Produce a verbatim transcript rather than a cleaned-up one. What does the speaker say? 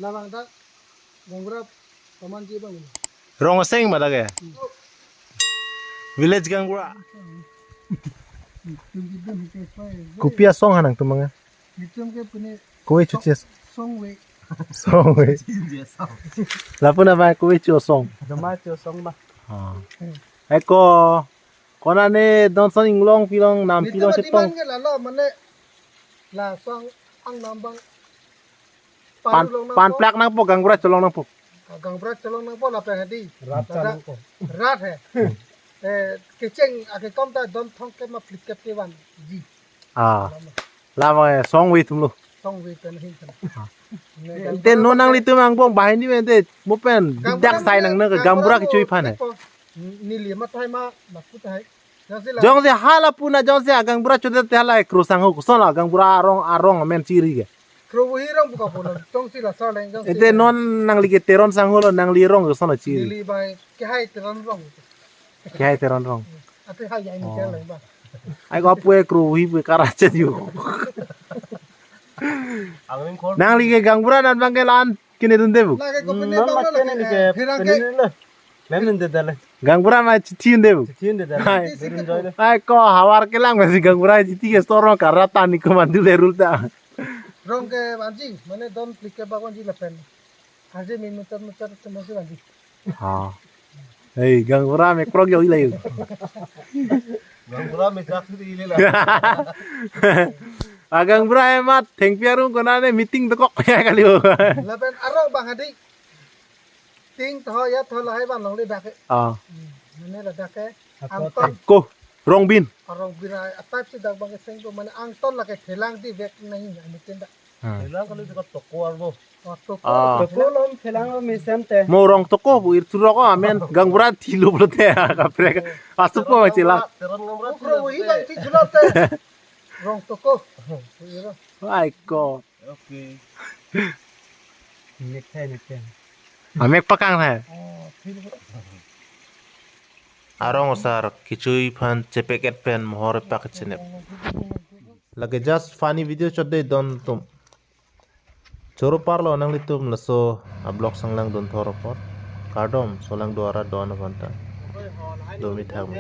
Labang ta Gaonbura pamanji abang. Rong aseng ma dak ke? Village Gaonbura. Kopi asong ha nangtum abang? Nelitum ke pune Kove choche? Songve. Songve. Lapu na ba kove cho song? Doma cho song ba. Ah. Eko, konane don son inglong pilong nam pilong chetong. Nelitum demand ke lalo, mane la song angnam abang. Pan, paru long nangpo, pan plak nangpo, Gaonbura cholong nangpo. Ah, Gaonbura cholong nangpo lapen hadi. Rat ta nangpo. Rat he. Eh, kecheng akekom ta don thomkep ma phlikep kevanji. Ah. Lama. Lama, eh, songve atum lo. Songve pen ahin pen. Ah. Ne, te Gaonbura non nang ke litum angbong banghini pen te mo pen Gaonbura dak sai ke, nang nang ke Gaonbura Gaonbura ke chui phan he. Ko, neli mathai ma, ma pu tahai. Jongsi la. Jongsi hala pu na jongsi a Gaonbura chodet te hala kro sangho koson la Gaonbura arong, arong amen chiri ke. Krovohi rong pu kapu na, jongsi la sar leng jongsi. Ete non nangli ke Teron sangho lo, nangli rong koson la chiri. Neli bai kehai Teron rong. Kehai Teron rong. Ate hai yang ni. Oh. Kehai leng ba. Ai ko pu e Krovohi pu karachet yo. Angling khor. Nangli ke Gaonbura nan abang ke lan kene dunde pu. Lake ko. Hmm, pine non bang lake lake ne ke, pherang pine ke. Ne lo. Mem nende dale. Gaonbura ma chithi unde pu. Chithi unde dale. Hai. Berin joy le. Ai ko havar kelang masi Gaonbura chithi ke sorong karata ni ko mandu le rul ta. Rong kevanji, mane don phlikep bak vanji lapen. Aje min muchot muchot te masi vanji. Ha. Hei, Gaonbura me krok yo ilai. Gaonbura me jak sidi ile la. A Gaonbura emat thengpi arong konane meeting dokok ya kali o. Lapen arong bang hadi. Ting tho ya tho lahai van longle dak ke. Ah. Hmm, mane ladak ke. Ako angton. Ako, Rongbin. Rongbin ai, a type si dak bang ke seng ko, mane angton lake thelang di vek nahi, ani tinda. Hmm. Thelang kali dekat toko arbo. Oh, toko. Ah. Toko lom thelang lom mesen te. Mo rong toko pu ir turok amen Gaonbura thilo pulote kaprek. Asupo ma chila. Teron Gaonbura. Ukro thilo wih te. Bang thi chulo te. Rong toko. Ai ko. Okay. Nek thai, nek thai. Amek pakang thai. Oh, thil. Arong osar kechui aphan chepeket pen mohor pak chenep. Lake just funny video chot dei don atum. Choro parlo nanglitum laso a vlog sanglang dun thor apot. Kardom, solang do ara don aphan ta. Domi thang mi.